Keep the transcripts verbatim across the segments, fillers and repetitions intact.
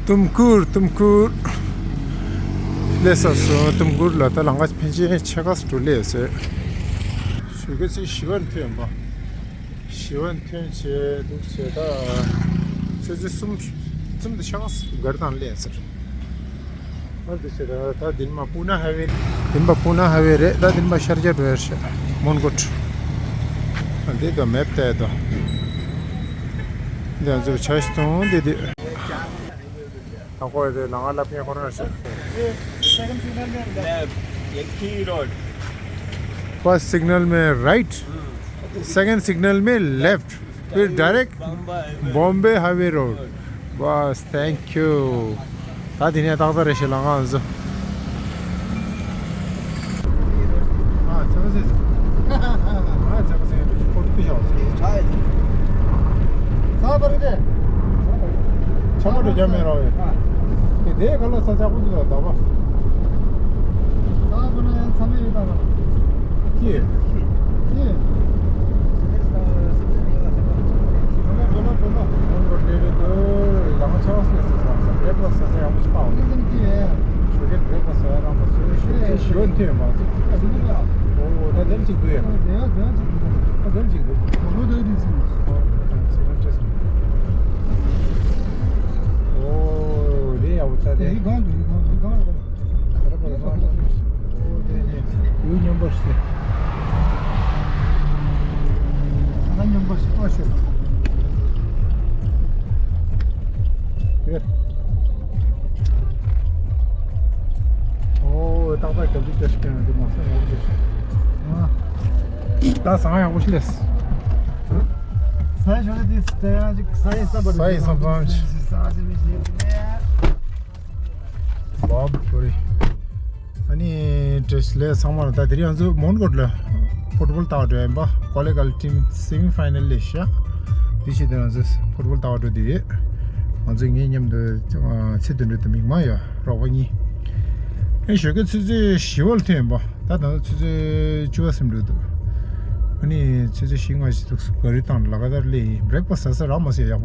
ཏུམ་ཀུར། ཏུམ་ཀུར་སླེབས་ཚར་སོང་། ཏུམ་ཀུར་ལ་ད་ལམ་ཁ་ཕན་ཆད་ཕྱེད་ཀ་ཙམ་འགྲོ་སླེབས་ཟེར། ཞོགས་ཀས་ཚོད་བཞི་པ་ནས་ཐོན་པ། བཞི་པ་ནས་ཐོན་བྱས་འདུག་བྱས་ད། ཚོད་ཚོད་གསུམ། གསུམ་དང་ཕྱེད་ཀ་ཙམ་སྒར་དང་སླེབས་ཟེར། ཨ་འདི་ཕྱིར་ད་དེ་ནས་མར་པུ་ན་ཧའི་ཝེ། དེ་ནས་མར་པུ་ན་ཧའི་ཝེ་རེད། ད་དེ་ནས་མར་ཤར་རྒྱག་འགྲོ་ཡ་རེད། མོན་གྷོ། ཨ་འདི་ད་མེབ་བལྟས་ད། འདི་ང་ཚོ་ཆ་ཞིག་མཐོང་འདི་འདི། དང་པོ་དེ་ལ་ང་ལབ་མཁན་ཁོ་རང་རེད། second signal में लेफ्ट, एक ही road. First signal में राइट, सेकंड सिग्नल में लेफ्ट, फिर डायरेक्ट बॉम्बे हाईवे रोड। बस, थैंक यू। ད་དེ་ནས་ཏག་ཏག་རེད་ཤག་ལམ་ཁ་ཚོ། ཨ་ཚ་བ་ཚེ། ཨ་ཚ་བ་ཚེ་ཁོ་ཏི་ཤག་ཚ་བ་རེད་དེ། ཆ་མ་འགྲོ་རྒྱ་མེད་ར་བས། དེ་དེ་ག་ལ་ས་ཆ་ཁོ་ཏི་ལ་ད་བ། ས་བ་ན་ཡང་ཚ་མེད་ཡོད་ད་བ། ཀྱེ། ཀྱེ། ཡུལ་སྙོམས་པོ་ཞིག་ད་སྙོམས་པོ་ཞིག་ཨོ་ཤོད། ཨོ་ཏག་ཏག་རྒྱབ་ཀྱི་སྐྱ་ཞིག་ཀྱང་འདི་མ་ས་ཡག་པོ་ཞིག་ད་ཟངས་ཡག་པོ་ཞིག་ལས། ས་ཡི་ཞོར་དེ་ས་ཡི་བསམ་པ་ས་ཡི་བསམ་པ། ལོབ་ཀོ་རི། ཨ་ནི་བཀྲ་ཤིས་བདེ་ལེགས་ཚང་མ་ལ། ད་དེ་རིང་ང་ཚོ་མོན་གྷོ་ལ་ཕུཊ་བོལ་ལྟ་བ་འགྲོ་ཡིན་པ། ཀོ་ལེ་གལ་ཊིམ་སེ་མི་ཕའི་ནལ་ལས་ཤག་དེ་བཞིན་དུ་ང་ཚོ་ཕུཊ་བོལ་ལྟ་བ་འགྲོ་དེ་ཡོད། ང་ཚོ་ངའི་མཉམ་དུ་ཚེ་དོན་གྲུབ་དང་མིག་དམར་ཡོད། རོགས་པ་གཉིས། ཨེ་ཞོགས་ཀས་ཆུ་ཚོད་བཞི་པ་ལ་ཐོན་ཡིན་པ། ད་ད་ལྟ་ཆུ་ཚོད་བཅུ་པ་ཟིན་འགྲོ་འདུག་ཨ་ནི་ཆུ་ཚོད་བཞི་ལྔ་ཞིག་འདུག་ག་རེ་དང་ལ་ཀ་ཏར་ལས་ཡིན། བྷི་རེག་ཕ་སི་ཟ་ས་རག་མ་སོང་། ཡག་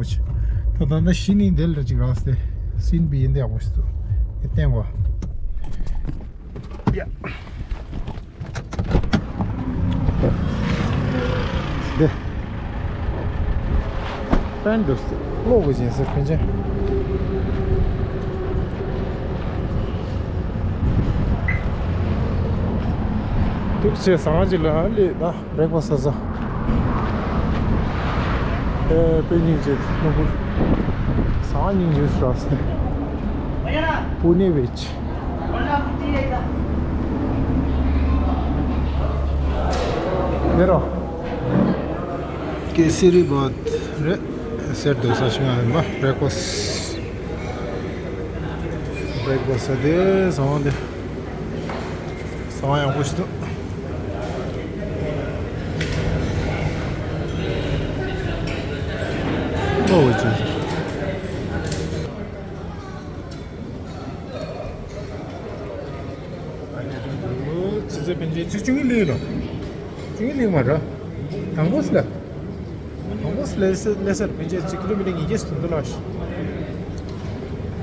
པོ་བྱས། ད་ད་ལྟ་གཞི་ནས་འདིར་ལ་ཅིག་རག་སྟེ་སིན་པི་ཡིན་ཏེ་ཡག་པོ་ཞིག་འདུག་ཨེ་བསྟན་པ། ཡ། འདི། ཕན་འདུག་སྟེ་ཀློག་དགོས་ཅན་ཟེར་ཕན་ཆེན། འདུག་བྱས་ཟངས་ཅིག་ལ་སླེབས་ད། བྷི་རེག་ཕ་སི་ཟ་ས། ཨེ་དཔེ་སྙིང་རྗེ་ནོར་བུ། ཟངས་སྙིང་རྗེ་རག་སྟེ། པུ་ནེ་བེཇ། འདི་རོ། ཀེ་སི་རི་བཱད་རེད། གསེར་རྡོ་ས་ཞིག་ཡིན་པ། བྷི་རེག་ཕ་སི། བྷི་རེག་ཕ་སི་དེ་ཟངས་དེ། ཟངས་ཡག་པོ་ཞིག་འདུག་ཨོ་ཅི། ཆུ་ཚོད་ཕན་ཆད་ཚོད་བཅུ་གཉིས་སླེབས་ལ། བཅུ་གཉིས་སླེབས་མ་རེད། དང་པོ་སླེབས། དང་པོ་སླེབས་སླེབས་སར་ཕན་ཆད་ཚོད་ཀི་ལོ་མི་ཊར་ཉིས་བརྒྱ་ཞིག་འདུག་ལ།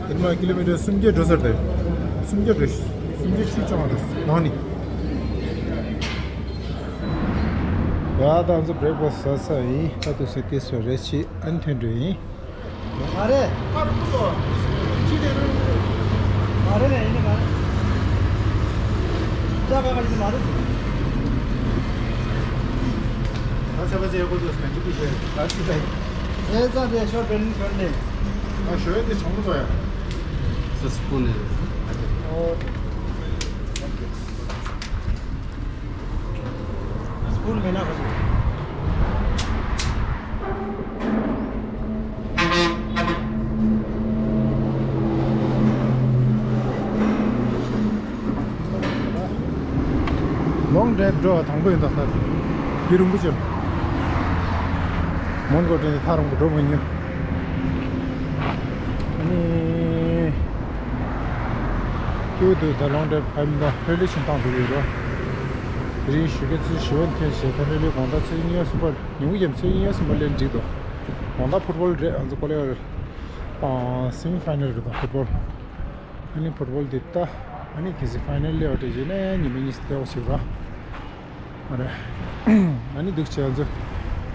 དེ་མ་ཀི་ལོ་མི་ཊར་སུམ་བརྒྱ་འགྲོ་སར་དེ། སུམ་བརྒྱ་འགྲོ། སུམ་བརྒྱ་ཅུ་ཅང་འགྲོ་ནང་ནས། ཡ་ད་ང་ཚོ་བྷི་རེག་ཕ་སི་ཟ་ས་ཡིན། ད་དུ་སེ་ཏེ་སོ་རེ་ཆི་ཨན་ཐོན་འགྲོ་ཡིན། མ་རེད། མ་རེད་ལ་ཡིན་ནི་མ་རེད། ཅག་ག་ག་ཡིན་ནི་མ་རེད། ད་ཚེ་བ་ཚེ་ཡག་པོ་འདུག་ག་འདྲ་པི་ཤེས་ད་ཅི་ད་ཡིན། ཨེ་ཙང་དེ་ཤོར་བེན་ནི་ཤོར་ནི། ད་ཤོར་དེ་ཆང་མོ་ཚོ་ཡ། སི་སི་པུན་ནས། ཨོ། སི་པུན་མེད་ན་ག་ཚོད། ལོང་ཌེབ་འགྲོ་བ་དང་པོ་ཡིན་ད་ལྟ། རྒྱུན་རིང་པོ་བྱས། མོན་གྷོ་དེ་ནས་ཐག་རིང་པོ་འགྲོ་མི་ཉན། ཨ་ནི། ཀྱུ་དུ་ད་ལོང་ཌེབ་ཕ་མི་ད་ཧོལ་ལི་ཆེན་བཏང་འགྲོ་གི་ཡོད་རོ། དེ་རིང་ཞོགས་ཀས་ཚོད་བཞི་པ་ཐོན་བྱས་ད་ཧོལ་ལི་དགོང་དག་ཚོད་གཉིས་པ་གསུམ་པ་ཉིན་གུང་རྒྱབ་ཚོད་གཉིས་པ་གསུམ་པ་སླེབས་འགྲིག་འདུག་དགོང་དག་ཕུཊ་བོལ་རེད། ང་ཚོ་ཀོ་ལེ་གལ་ ཨ། སེ་མི་ཕའི་ནལ་རེད་ད། ཕུཊ་བོལ། ཨ་ནི་ཕུཊ་བོལ་འདི་ལྟ། ཨ་ནི་གལ་སྲིད་ཕའི་ནལ་སླེབས་པ་འདྲ་བྱས་ན་ཉི་མ་གཉིས་སུ་བསྡད་པ་ཞིག་ར། ཨ་རེ། ཨ་ནི་འདུག་བྱས་ང་ཚོ་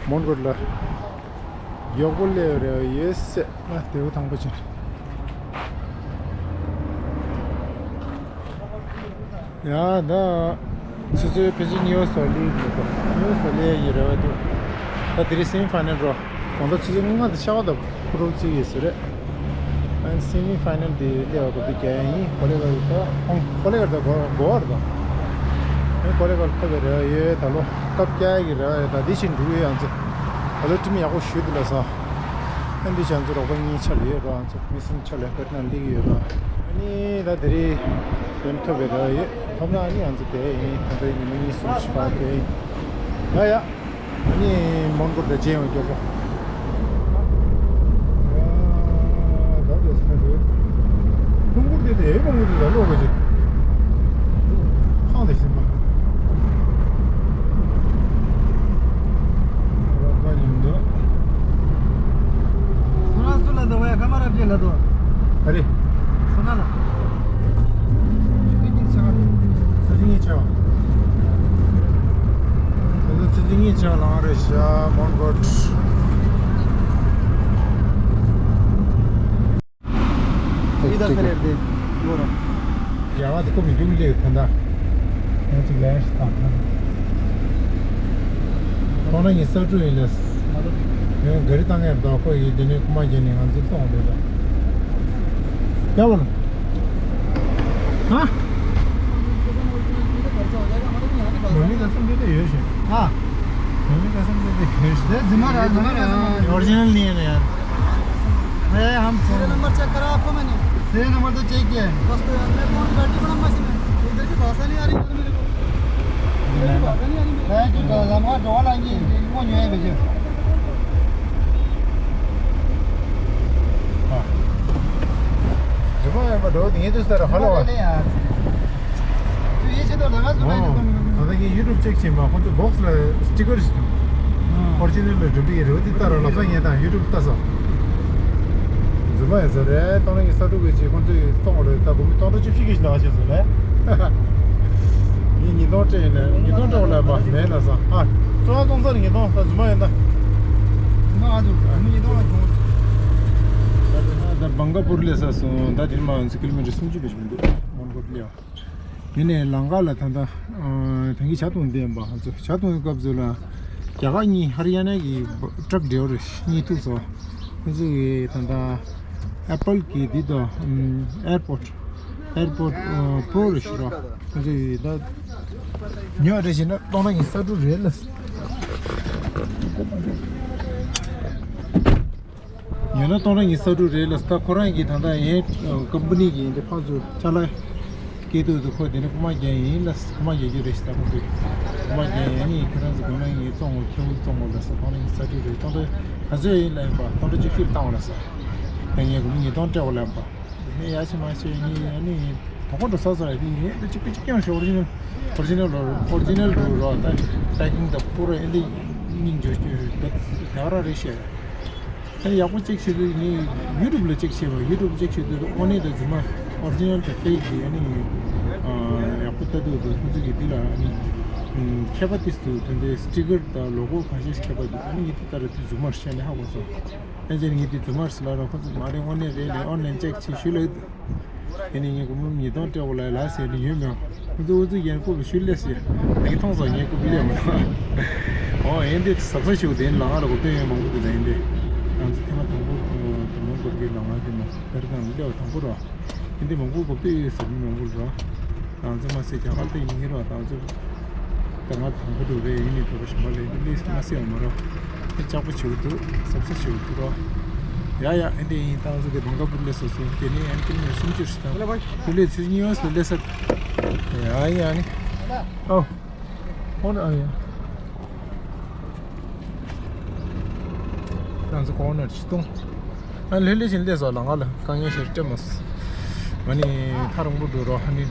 མོན་གྷོ་ལ་མགྱོགས་པོ་སླེབས་རེ་ཡོད་སྲིད་ན་དེའུ་ཐང་པོ་ཅན། ཡ་ད། ཆུ་ཚོད་ཕལ་ཆེར་ཉི་ཤུ་ལྷག་ལས་ཀྱི་འདུག་ཉི་ཤུ་ལྷག་ལས་ཀྱི་རེ་བ་འདུག་ད་དེ་རིང་སེ་མི་ཕའི་ནལ་རོ། གང་ལྟར་ཆུ་ཚོད་ལྔ་དང་ཕྱེད་ཀ་དང་ཕུ་རོ་བརྩི་ཡོད་ཟེར་རེད། ཨ་ནི་སེ་མི་ཕའི་ནལ་དེ་སླེབས་པ་གོ་དུས་རྒྱག་ཡ་ཡིན། ཀོ་ལི་གྷལ་ད་ཧོང་ཀོ་ལི་གྷལ་ད་གོ་གོ་བར་ད། ཨ་ནི་ཀོ་ལི་གྷལ་ཐོབ་པའི་རེ་བ་ཡོད། ད་ལོ་སྐབས་རྒྱག་ཡ་གི་རེ་བ་ཡོད། ད་འདི་ཕྱིན་འགྲོ་གི་ཡོད་ང་ཚོ། ད་ལོ་ཊིམ་ཡག་པོ་ཞུས་འདུག་ལ་ས། ཨ་ནི་འདི་ཕྱིན་ང་ཚོ་རོགས་པ་གཉིས་ཆ་ལ་ཡོད་ར། ང་ཚོ་མི་གསུམ་ཆ་ལ་ཧྥེ་ཊི་ནལ་སླེབས་ཀྱི་ཡོད་ར། ཨ་ནི་ད་དེ་རིང་ཡོན་ཐོབ་པའི་རེ་བ་ཡོད། ཐོབ་ན་ཨ་ནི་ང་ཚོ་དེ་ཡིན། ད་ལྟ་ཉི་མ་གཉིས་གསུམ་ཞིག་ཕར་དེ་ཡིན། ཡ་ཡ། ཨ་ནི་མོན་གྷོ་དང་མཇལ་ཡོང་། མགྱོགས་པོ། ཡ་ད་དེ་སུ་ན་འདུག་ལྷུན་པོ་དེ་དེ་ལྷུན་པོ་དེ་ལ་ལོག་ག་ཅིག་ཁང་དེ་ཤིན་པ། རོགས་པ་ཉིན་འདུག་སོ་ན་སུ་ལ་འདུག་བས་ཀ་མ་ར་བརྒྱད་ལ་འདུག་ཨ་རེ། སོ་ན་ལ། ཆུ་ཚོད་གཉིས་ཆགས། ཆུ་ཚོད་གཉིས་ཆགས། ད་ལྟ་ཆུ་ཚོད་གཉིས་ཆགས་ལངས་རེད་ཤག་མོན་གྷོ། ཡི་ད་སེ་རེད་དེ་ཡོད་ར། རྒྱ་གར་དེ་ཀོ་མི་འདུག་ལེ་ད་ད། ཡང་ཅིག་ལན་ཞིག་བཏང་ན། ཁོང་རང་གཉིས་ས་ཕྲུག་ཡིན་ལ། ཡང་ག་རི་བཏང་ཡར་འདུག་ཁོ་ཡིས་དེ་ནས་རྐུ་མ་བརྒྱབ་ནས་ང་ཚོ་བཙོང་བསྡད་པ། ཡ་བོ་ལ། ཧ། མ་མི་ད་སེམས་དེ་དེ་ཡོད་ཤག་ཨ། མ་མི་ད་སེམས་དེ་དེ་ཡོད་ཤག་དེ་རྫུན་མ་ར། རྫུན་མ་ར། ཨོ་རི་ཇི་ནལ་ནི་ཡིན་ན་ཡ། अरे हम serial नंबर चेक करा आपको मैंने। सीरियल नंबर तो चेक किया है। बस तो यार, मैं कौन गाड़ी बड़ा मशीन है। इधर की भाषा नहीं आ रही यार मेरे को। इधर की भाषा नहीं आ रही मेरे को। मैं जो लंबा ड्रोन आएंगे, वो जो है भेजो। हाँ। जो मैं बड़ो दिए तो सर, हेलो। नहीं यार। ད་ལྟ་ངས་ཡུ་ཊུབ་ཅེག་བྱས་པ་ཁོང་ཚོ་བོག་སི་ལ་སི་ཊི་ཀར་ཞིག་འདུག་ཨོ་རི་ཇི་ནལ་ལ་འགྲོ་གི་རེད་པ། འདི་ལྟ་ར་ལབ་ས་ངས་ད་ཡུ་ཊུབ་ལྟ་ས། རྫུན་མ་ཡིན་ས་རེད། སྟོང་ལ་ངས་ས་ཕྲུག་གི་ཅིག་ཁོང་ཚོས་བཙོང་བ་རེད། ད་སྒོར་མོ་སྟོང་ཕྲག་བཅུ་བཞི་གི་ཞིག་ལག་བྱས་སོང་ལས། ངས་ཉིས་སྟོང་སྤྲད་ཡིན་ལས། ཉིས་སྟོང་སྤྲད་པ་ལ་མ་མེད་ལ་ས། ཨ། བཙོང་བཙོང་ས་ནས་ཉིས་སྟོང་ད་རྫུན་མ་ཡིན་ད། རྫུན་མ་ཨ་ཙི་རྫུན་མ་ཉིས་སྟོང་ལ་བྱུང་། ད་ད་ད་བང་ག་པུར་སླེབས་ས་སོང་། ད་དེ་མ་ཡིན་ཚེ་ཀི་ལོ་མི་ཊར་སུམ་ཅུ་བེད་མི་འདུག་མོན་གྷོ་སླེབས། དེ་ནས་ལམ་ཁ་ལ་ད་ལྟ་ཨ་ད་གིན་ཇ་འཐུང་བསྡད་ཡིན་པ། ང་ཚོ་ཇ་འཐུང་བའི་སྐབས་སུ་ལ་རྒྱ་གར་གཉིས་ཧ་རི་ཡ་ན་གི་ཊྲག་ཌ་རའི་ཝར་གཉིས་ཐུག་སོང་། ཁོང་ཚོ་གིས་ད་ལྟ་ཨེ་པལ་གི་འདི་དང་ཨེར་པོཌ་ཨེར་པོཌ་པོ་རོ་རེད་ཤག་ར། ཁོང་ཚོ་གིས་ད་ཉོ་རེ་བྱས་ན་སྟོང་ཕྲག་གཉིས་ས་དྲུག་རེད་ལ། ཡང་ན་སྟོང་ཕྲག་ཉི་ཤུ་རྩ་དྲུག་རེད་ལ། ད་ཁོ་རང་གིས་ད་ལྟ་ཡན་ཀམ་པ་ནི་གིས་འདི་ཕར་ཚུར་ཅ་ལག་སྐྱེལ་དུས་དུ་ཁོ་དེ་ནས་རྐུ་མ་རྒྱག་ཡིན་ལ། རྐུ་མ་རྒྱག་རྒྱུ་རེད་ཟེར། ད་ཁོ་ཚོས་རྐུ་མ་རྒྱག་ཡིན། ཨ་ནི་ཁྱེད་རང་ཚོ་དགོས་ན་ངས་བཙོང་དགོས། ཁྱེད་ཚོ་བཙོང་དགོས་ལ་ཟེར། སྟོང་ཕྲག་ཉི་ཤུ་རྩ་དྲུག་རེད། སྟོང་ཕྲག་ག་ཚོད་ཡིན་ལབ་ཡིན་པ། སྟོང་ཕྲག་བཅུ་བཞི་བཏང་བ་ལ་ཟེར། ད་ངས་སྒོར་མོ་ཉིས་སྟོང་སྤྲད་དགོས་ལབ་ཡིན་པ། དེ་ནས་ཡ་ཆེ་མ་ཆེ་ངས་ཨ་ནི་དོ་དགོང་འགྲོ་ས་ཚོ་ཡ་དེ་ངས་ད་གཅིག་པུ་གཅིག་རྐྱང་ཞིག་ཨོ་རི་ཇི་ནལ་ཨོ་རི་ཇི་ནལ་ལོ་ཨོ་རི་ཇི་ནལ་འདུག་རོགས། ད་པེ་ཀིང་དང་པུ་ར་ཨེ་འདི་སྙིང་རྗེ་ཞུ་ད་དེ་ག་རང་རེད་ཤག་ད་ཡག་པོ་ཅེག་བྱེད་དུས་ངས་ཡུ་ཊུབ་ལ་ཅེག་བྱས་པ། ཡུ་ཊུབ་ལ་ཅེག་བྱེད་དུས་དངོས་གནས་དང་རྫུན་མ་ཨོ་རི་ཇི་ནལ་དང་ཕེག་གི་ཨ་ནི་ཡག་པོ་ལྟ་དུས་དུ་ཁོང་ཚོ་གིས་འདི་ལ་ཨ་ནི་ཁྱད་པར་ཏིས་དུ་དེ་འདྲའི་སི་ཊི་ཀར་དང་ལོ་གོ་གང་ཤེས་ཤིག་ཁྱད་པར་འདུག་ཨ་ནི་ངས་དེ་ལྟར་དུས་རྫུན་མར་བཤད་ནས་ཧ་གོ་སོང་། ཨེ་ཅེ་ངས་དེ་རྫུན་མར་ཟེར་ལབ་རོགས། ཁོ་ཚོ་མ་རེད། དངོས་གནས་རེད་ལབ་ཨོན་ལན་ཅེག་བྱེད་ཞུ་ལབ་འདུག་ཨེ་ནས་ངས་སྒོར་མོ་ཉིས་སྟོང་སྤྲད་དགོས་ལབ་ལ་ཟེར་ནས་ཡོད་མེད། ཁོ་ཚོ་ཨུ་ཚུགས་ཡན་རྐུབ་ལ་ཞུ་ལས་ཟེར། ངས་མཐོང་སོང་། ངའི་རྐུབ་སླེབས་མ་སོང་། ཨོ་ཨེ་འདི་གཟབ་གཟབ་ཞུ་དེ་ལ་ང་ལ་གོ་དོན་ཡོད་མང་པོ་འདུག་ད་ཨེ་འདི་ང་ཚོ་ཐེངས་མ་དང་པོ་དང་པོ་གོ་གི་ལ་ང་དེ་མ་བེར་དང་སླེབས་དང་པོ་ར། ཨེ་འདི་མང་པོ་གོ་དོན་ཡོད་ཟེར་མི་མང་པོ་ར། ང་ཚོ་མ་ཟད་རྒྱ་གར་དེ་ཡིན་ར། ང་ཚོ་ད་ང་དང་པོ་འགྲོ་བས་ཡིན་ནི་འགྲོ་བ་ཞིག་མ་ལས་འདི་ལས་མ་སེ་ཡོང་མ་ར། ཨེ་ལྕགས་པོ་བྱེད་དུ་གཟབ་གཟབ་བྱེད་དུ་ར། ཡ་ཡ་ཨེ་འདི་ཡིན། ད་ང་ཚོ་དེ་བང་ག་པུར་སླེབས་སོང་། དེ་ནས་ཨེ་ཀི་ལོ་མི་ཊར་སུམ་ཅུ་རེད། ད་དེ་ལས་ཚོད་གཉིས་ཡོངས་སུ་སླེབས་ས། ཡ་ཡ་ནི། ཨོ། ཧོན་ཨ་ཡ། ང་ཚོ་ཀོ་ནར་ཆིག་སྟོང་། ཨ་ལྷོད་ལྷོད་བྱས་ནས་སླེབས་སོང་། ལམ་ཁ་ལ་དཀའ་ངལ་ཞིག་འཕྲད་མ་སོང་། ང་ནི་ཐག་རིང་པོ་འགྲོ་རོགས། ཨ་ནི་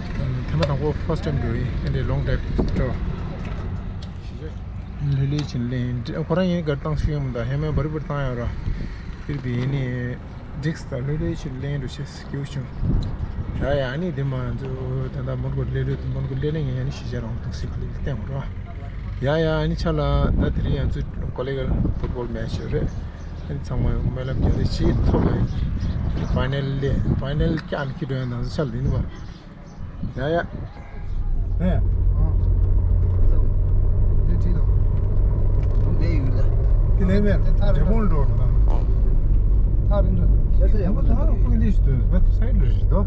ཐེངས་མ་དང་པོ་ཕར་སི་ཊའིམ་འགྲོ་ཡིན། ཨེ་འདྲའི་ལོང་ཌ་རའིབ་འགྲོ། ལྷོད་ལྷོད་བྱས་ནས་སླེབས་ཡིན། ཁོ་རང་ཡིན་གར་བཏང་ཤུགས་ཡོང་མི་འདུག་ཧེ་མ་བར་བར་བཏང་ཡོད་ར། ཕིར་བི་ཡིན་ནི། འགྲིགས་དང་ལྷོད་ལྷོད་ཕྱིར་ལེན་རུ་ཤེས་སྐྱིད་པོ་བྱུང་། ཡ་ཡ། ཨ་ནི་དེ་མ་ཚོ་ད་ལྟ་མོན་གྷོ་ལེ་ལོ་དེ་མོན་གྷོ་ལེ་ལེ་ངས་ཡ་ནི་ཤི་བྱ་རང་འདུག་སྲིད་ག་ལེ་བསྟན་འོ་ར། ཡ་ཡ། ཨ་ནི་ཆ་ལ་ད་དེ་རིང་ཡང་ཚུ་ཀོ་ལེ་གལ་ཕུཊ་སྦོལ་མེ་ཆི་ཡོད་རེད། ཨ་ནི་ཚང་མ་སྨོན་ལམ་རྒྱག་རེ་ཆེས་ཐོབ་ལ་ཕའི་ནལ་ལེ་ཕའི་ནལ་ཀྱང་ཁྱི་འགྲོ་ཡང་ནང་ཚོ་ཆ་ལ་དེ་ནི་བ། ཡ་ཡ། ཨ། འདི་བྲིས་དང་། འདི་ཡིན་ད། འདི་ལས་མེད། དེ་ཐག་རིང་འབྲས་སྤུངས་འགྲོ་དང་། ཐག་རིང་འགྲོ། ཤ་ཚ་ཡག་པོ་ད་འདུག་ཧ་ལོ་ཀུན་འདི་ཞིག་ཏུ་བེབ་སའིཊ་ལ་རེད་དོ།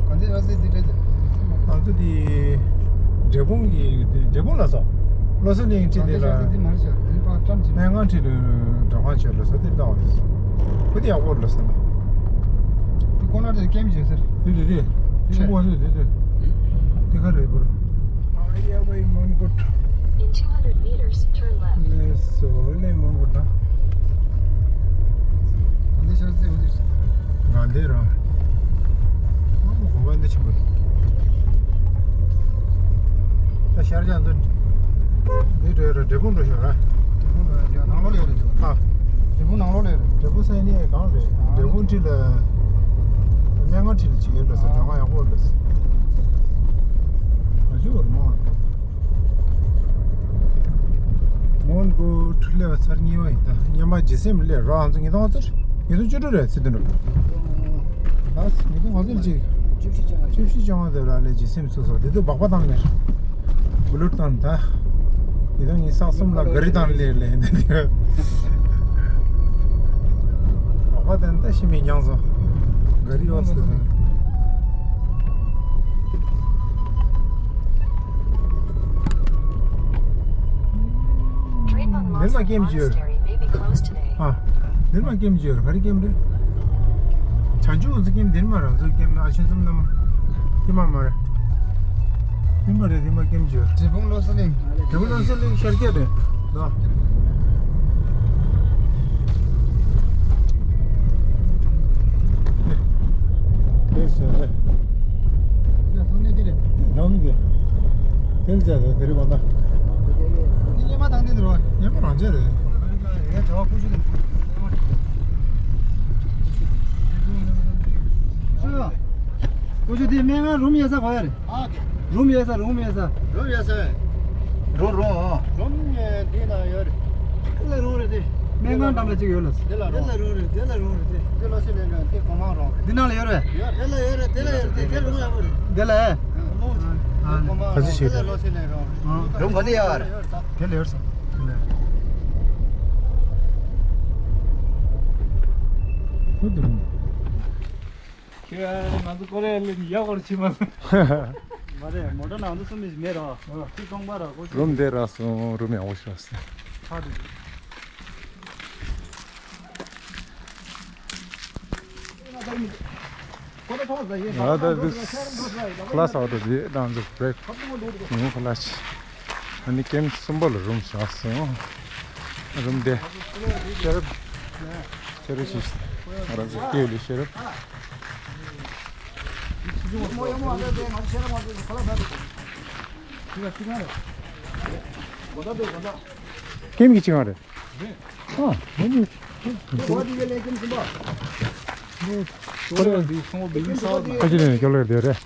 གང་ཚེ་ཤ་ཚ་འདི་འདྲ་དེ། ང་ཚོ་འདི་འབྲས་སྤུངས་ཀྱི་འབྲས་སྤུངས་ལ་སོ། བློ་གསལ་གླིང་ཁྲིད་དེ་ལ། གང་ཚེ་ཤ་ཚ་འདི་མ་རེད་ཤག་འདི་ཕར་བཀྲམ་ཅིག་སྨན་ཁང་ཁྲིད་ལ་འགྲོ་ཁང་བྱོས་ལ་སོ་འདི་ལྟ་བ་རེད། ཁུ་འདི་ཡག་པོ་ལ་སོ་ན། འདི་ཀོ་ནར་དེ་ཀེམ་བྱོས་ཟེར། འདི་འདི་འདི། ཆུ་བོ་འདི་འདི་འདི། འདི་ག་རེད་པར། ཨ་ཡ་བའི་མོན་གྷོ། In two hundred meters, turn left. ལས་སོ་ལས་མོན་གྷོ་ད། གང་འདི་ཤར་རྩེ་འོ་འདི། གང་འདི་རང་། ཨ་མོ་གོ་བ་འདི་ཆེན་པོ་འདུག་ད་ཤར་བྱང་དུ། འདི་འགྲོ་ཡ་ར་འབྲས་སྤུངས་འགྲོ་ཤག་ར། འབྲས་སྤུངས་འགྲོ་ཡ་ནང་ལོགས་ལ་ཡོད་རེད་ཤག་ཨ། འབྲས་སྤུངས་ནང་ལོགས་ལ་ཡོད་རེད། འབྲས་སྤུངས་ས་ཡ་ནི་གང་རེད། ཨ། འབྲས་སྤུངས་འཁྲིས་ལ། སྨན་ཁང་འཁྲིས་ལ་ཅིག་ཡོད་འགྲོ་སོ་གྲང་ང་ཡག་པོ་འགྲོ་སོ། ཨ་ཅོ་ར་མ། མོན་གྷོ་འཁྲིས་ལས་པ་ཚར་གཉིས་པ་ཡིན་ད། སྔོན་མ་ཇི་སེམ་ལས་རོགས་ང་ཚོ་ཉིས་སྟོང་ཚོར། ཉིས་སྟོང་བཅུ་དྲུག་རེད་ཚེ་དུ་འགྲོ། ལགས་ཉིས་སྟོང་གོང་ཚོད་ཅིག་བཅུ་བཞི་བཅོ་ལྔ་བཅུ་བཞི་བཅོ་ལྔ་དེ་ལ་ལས་ཇི་སེམ་སོ་སོ་དེ་དུས་སྦག་པ་བཏང་མེད། བུ་ལུར་བཏང་ད། ཉིས་སྟོང་ཉི་ཤུ་རྩ་གསུམ་ལ་ག་རི་བཏང་ལས་ལས་འདི་འདི། སྦག་པ་བཏང་ད་ཤི་མི་མྱངས་སོ། ག་རི་ཡོད་སོ། འདིར་མ་ཀེམ་བརྗོད། ཨ། འདིར་མ་ཀེམ་བརྗོད། ག་རེ་ཀེམ་རེད། བྱང་ཆུབ་འོད་ཟེར་ཀེམ་འདིར་མ་རང་ཚོའི་ཀེམ་ཨ་ཆེན་གསུམ་ན་མ། ཀེམ་མ་མ་རེད། འདིར་མ་རེད། འདིར་མ་ཀེམ་བརྗོད། འབྲས་སྤུངས་བློ་གསལ་གླིང་། འབྲས་སྤུངས་བློ་གསལ་གླིང་ཤར་རྒྱག་རེད། ལོ། དེ་ཟེར་རེད། ཡ་ཐོན་ནས་དེ་རེད། རང་གི། དེ་ཟེར་རེད། དེ་རེད་བ་ད། འདི་སྙེ་མ་དང་དེ་འདྲ་བ། སྙེ་མ་རང་ཅག་རེད། ཡ་གྲྭ་བ་ཀུ་ཤུ་དེ། ཀུ་ཤུ་དེ་སྨན་ཁང་རུམ་ཡོད་ས་གོ་ཡ་རེད། ཨ། རུམ་ཡོད་ས། རུམ་ཡོད་ས། རུམ་ཡོད་ས། རུམ་རུམ་ཨ། རུམ་ཡོད་དེ་ན་ཡོད་རེད། དེ་ལ་རུམ་རེད་དེ། སྨན་ཁང་འགྲམ་ལ་གཅིག་ཡོད་ལ། དེ་ལ་རུམ། དེ་ལ་རུམ་རེད་དེ། དེ་ལ་སི་ལེན་ཀྲང་དེ་གོང་མ་རུམ་རེད། འདི་ནང་ལ་ཡོད་རེད། ཡོད། དེ་ལ་ཡོད་རེད། དེ་ལ་ཡོད་རེད་དེ། དེ་རུམ་ཡག་པོ་རེད། དེ་ལ་ཡོད། དེ་གོང་མ་རུམ། ག་ཚོད་ཞིག་དེ་ལ་རེད། ལོ་སི་ལེན་རུམ། རུམ་ག་དེ་ཡོད་རེད། དེ་ལ་ཡོད་ས། དེ་ལ་ཡོད། ཁྱོད་ང་ཚོ་ཀོ་རེ་ལ་ཡག་པར་ཕྱིན་མ་སོང་། མ་རེད། མོ་ཊ་ནང་དུ་གསུམ་མི་ཞིག་མེད་རོ། ཁྱི་སྟོང་པ་རོ། ཁོ་རུམ་དེ་རག་སོང་། རུམ་ཡག་པོ་ཞིག་རག་སོང་། ཁ་དུ། ང་ད་དུ་ཁ་ལ་སོགས་དུ་དེ་དང་དུ་བྲེག་ཉིན་ཁ་ལ་ཆི། ཨ་ནི་ཀེམ་གསུམ་པ་ལ་རུམ་བཞག་སོང་། རུམ་དེ། ཤེས་རབ། ཤེས་རབ་ཞིག་ང་རང་ཚོ་སྐྱེས་ལས་ཤེས་རབ། ཀེམ་གྱི་ཅི་གང་རེད། ཨ། ཁ་ཅིག་ནས་ཀྱོ་ལེར་དེ་རེད།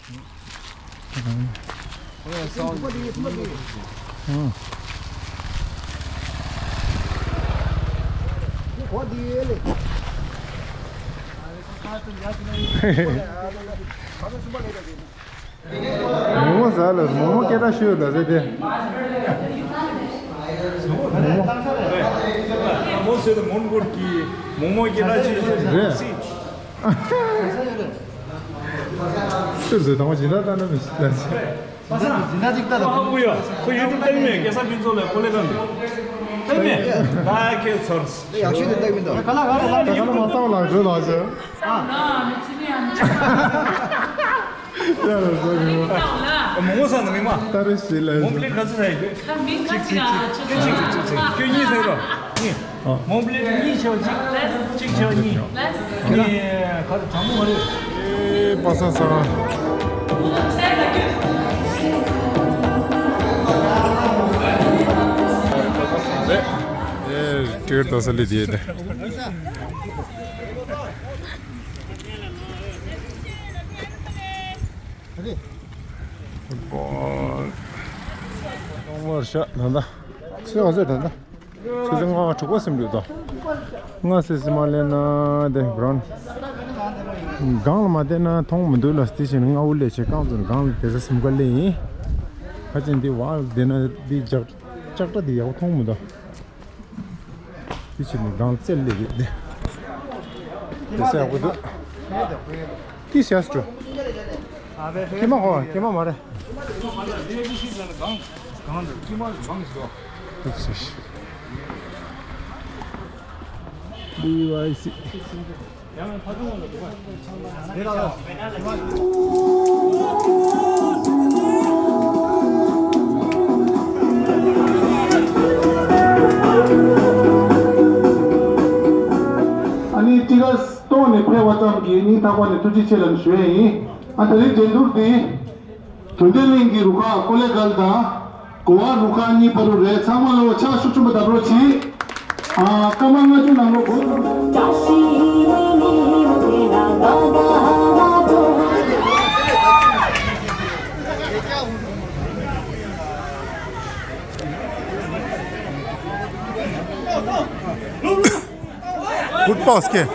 མོག་མོག་ཟ་ལ་མོག་མོག་སྐད་གྲགས་ཤོད་ལ་ཟེར་ཏེ། མོག་མོག་མོག་ཟེར་ཏེ་མོན་གྷོ་གི་མོག་མོག་སྐད་གྲགས་ཆེ་ཤོས་རེད། སུས་ཟེར་དང་པོ་ཇི་འདྲ་ལྟ་ན་མི་ཤེས་ལ་ཟེར། ཇི་འདྲ་ཅིག་ལྟ་དང་པོ། ཁོ་ཡུ་ཊུབ་ལྟ་གི་མེད། སྐལ་བཟང་ཕུན་ཚོགས་ལ་ཀོ་ལེ་གང་འདུག་ལྟ་གི་མེད། ད་ཁྱེད་ཚོར། ཡག་ཤོས་དེ་ལྟ་གི་མི་འདུག་ཁ་ལག་ཁ་ལག་ཁ་ལག་མ་བཏང་ལགས་འགྲོ་ལགས་ཟེར། ཨ། ཡ་ལ་ཟེར་གི་མོ། མོག་མོག་ཟ་ན་མི་མ། ད་རེ་ཞིག་ལ་མོག་པི་ལེཊ་ག་ཚོད་ཟ་ཡི་གི། ཁ་མི་ཁ་ཅིག་ཨ། ཁྱོད་གཉིས་ཟ་རོ། གཉིས། མོག་པི་ལེཊ་གཉིས་ཆེ་བ་གཅིག་གཅིག་ཆེ་བ་གཉིས། གཉིས་ག་རེ་གྲང་མོ་ག་རེ། ཨེ་པ་སངས་སངས། ཨེ་ཀྲིར་དོ་ས་ལི་དེ་དེ། ཨོ། ཐོག་མར་ཤ་ད་ལྟ། ཚེ་བ་ཚེ་ད་ལྟ། ཆུ་ཚོད་ལྔ་དྲུག་པ་ཟིན་འགྲོ་དང་། ལྔ་ཙམ་ཙམ་མ་སླེབས་ན་དེ་བྲོན། སྒང་ལ་མ་བལྟས་ན་མཐོང་མི་འདུག་ལ། དེ་བཞིན་སྔ་བོ་སླེབས་བྱས་རྐང་ཚུར་སྒང་ལ་དེ་ཚོ་སེམས་ཁ་སླེབས་ཡིན། ཁ་ཅིག་འདི་བར་བསྡད་ན་འདི་ལྕགས་ལྕགས་དྲ་འདི་ཡག་པོ་མཐོང་མི་འདུག་དེ་བཞིན་སྒང་རྩེར་སླེབས་ཡོད་དེ། དེ་ཚོ་ཡག་པོ་འདུག་ཏི་ཤ་སྤྲོ། ཀྱེ་མ་ཧོ། ཀྱེ་མ་མ་རེད། ཨུབ་སི། བི་ཝའི་སི། ཨ་ནི་ཏི་ར་སྟོང་ནས་ཕེབས་པ་ཙམ་གྱིས་སྙིང་ཐག་པ་ནས་ཐུགས་རྗེ་ཆེ་ལབ་ཞུ་ཡས་ཡིན། ཨ་དེ་རིང་འགྲན་བསྡུར་འདི་དོན་ལྡན་གླིང་གི་རུ་ཁག་ཀོ་ལེ་གལ་དང་གོ་བ་རུ་ཁག་གཉིས་བར་དུ་རེད། ཚང་མ་ལོ་ཕྱག་ཤུགས་ཆེན་པོ་བརྡབ་རོགས་གྱིས། ཨ་སྐར་མ་ལྔ་བཅུ་ནང་ལོགས་འགོ། Good pass, okay.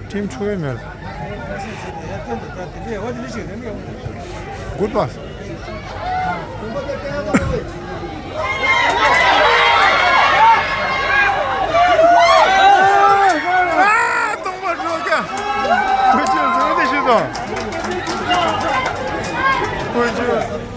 ཁྲིམས་འཁྲུག་ཡོད་མེད། Good pass. ཨ། སྟོང་པ་འགྲོ་ཀྱང་། ཀུན་སྤྱོད་བཟང་དེ་ཤི་སོང་། ཀུན་སྤྱོད།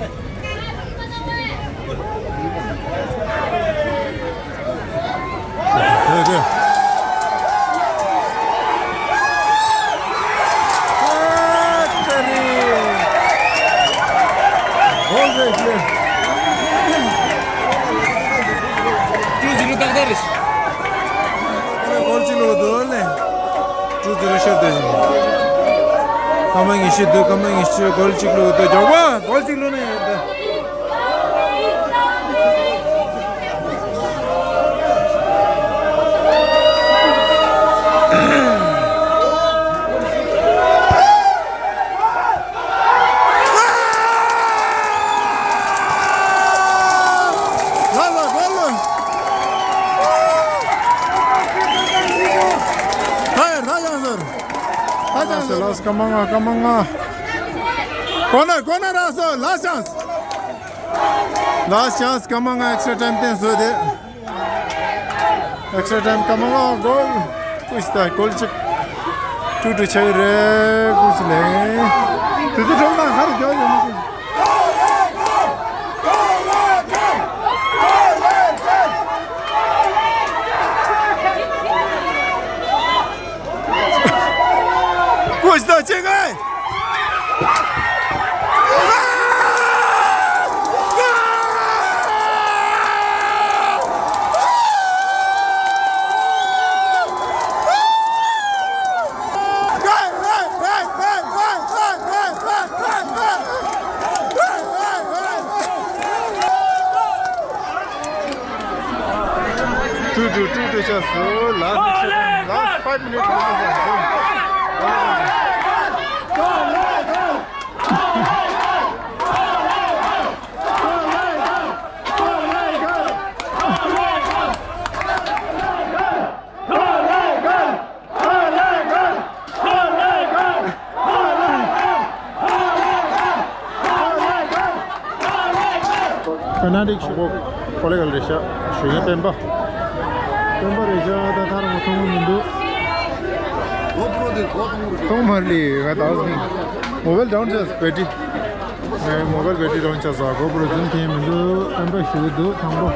ཀོལ་གཅིག་ལོག་འདུག་ལེ། ཀྲུ་ཛི་རུ་ཤར་དེ་བཞིན། སྐར་མ་ཉི་ཤུ་འདུག་སྐར་མ་ཉི་ཤུ། ཀོལ་གཅིག་ལོག་འདུག་མགྱོགས་པ་ཀོལ་གཅིག་ལོག་ནས་ཡོད་དེ། ལཱསི་སྐར་མ་ལྔ། སྐར་མ་ལྔ། ཀོ་ནར། ཀོ་ནར་རག་སོང་། ལཱསི་ཅན་སི། ལཱསི་ཅན་སི། སྐར་མ་ལྔ་ཨེག་སི་ཊ་ཊའིམ་བཏོན་སོང་སྟེ། ཨེག་སི་ཊ་ཊའིམ་སྐར་མ་ལྔ་གོལ། ཀུ་ཤི་ད་ཀོལ་གཅིག་ཀྲུ་ཀྲུ་ཆགས་ཡོད་རེད། ཀུ་ཤི་ལེན། དེ་ཚོ་གྲོགས་ན་ཧར་རྒྱག་ཡོད་མ་རེད། ཀུ་ཤི་ད་ཆེ་གེ། ཀྲུ་ཀྲུ། ཀྲུ་ཀྲུ་ཆགས་སོང་། ལཱསི་ལཱསི་ཕའིབ་མི་ནིཊ། ཕེ་ནལ་ཊི་ཞུ་གོ། ཀོ་ལེ་གལ་རེད་ཤག་ཞུ་མཁན་སྤེན་པ། སྤེན་པ་རེད་ཤག་ད་ཐར་མ་མཐོང་གི་མི་འདུག་ཐོག་མར་ལི་ང་དག་ཟིན། མོ་བེལ་ཌའུན་ཆགས་སོང་། བེ་ཊི་རི། ངའི་མོ་བེལ་བེ་ཊི་རི་ཌའུན་ཆགས་སོང་། གོ་པྲོ་འཛིན་མཁན་མི་འདུག་སྤེན་པ་ཞུ་གི་འདུག་དང་པོ།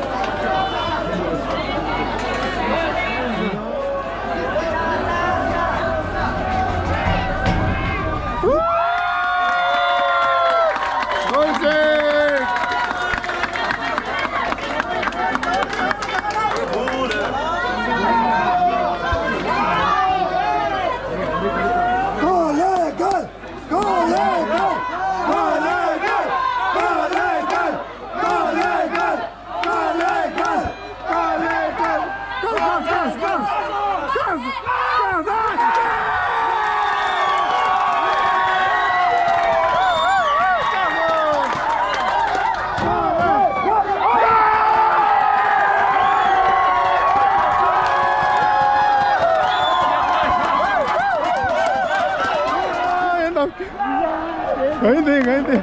ག་ཡིན་དེ། ག་ཡིན་དེ།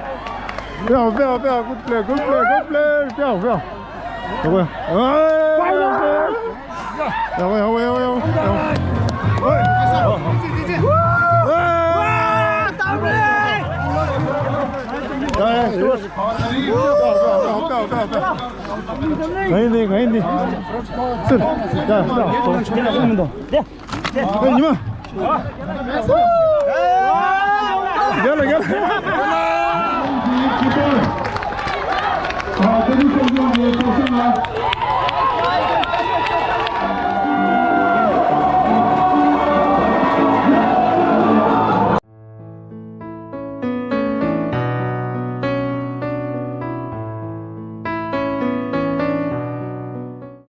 ཕེའོ། ཕེའོ། ཕེའོ། Good play, good play, good play. ཕེའོ། ཕེའོ། ཡག་པོ། ཡག་པོ། ཡག་པོ། ཡག་པོ། ཡག་པོ། ཡག་པོ། ཡ་ཡ། ཕེའོ། ཕེའོ། ཕེའོ། ཕེའོ། ག་ཡིན་དེ། ག་ཡིན་དེ། ཚུར། ཡ་ཡ། ཨེ། ཉི་མ། རྒྱལ་ལ། རྒྱལ་ལ།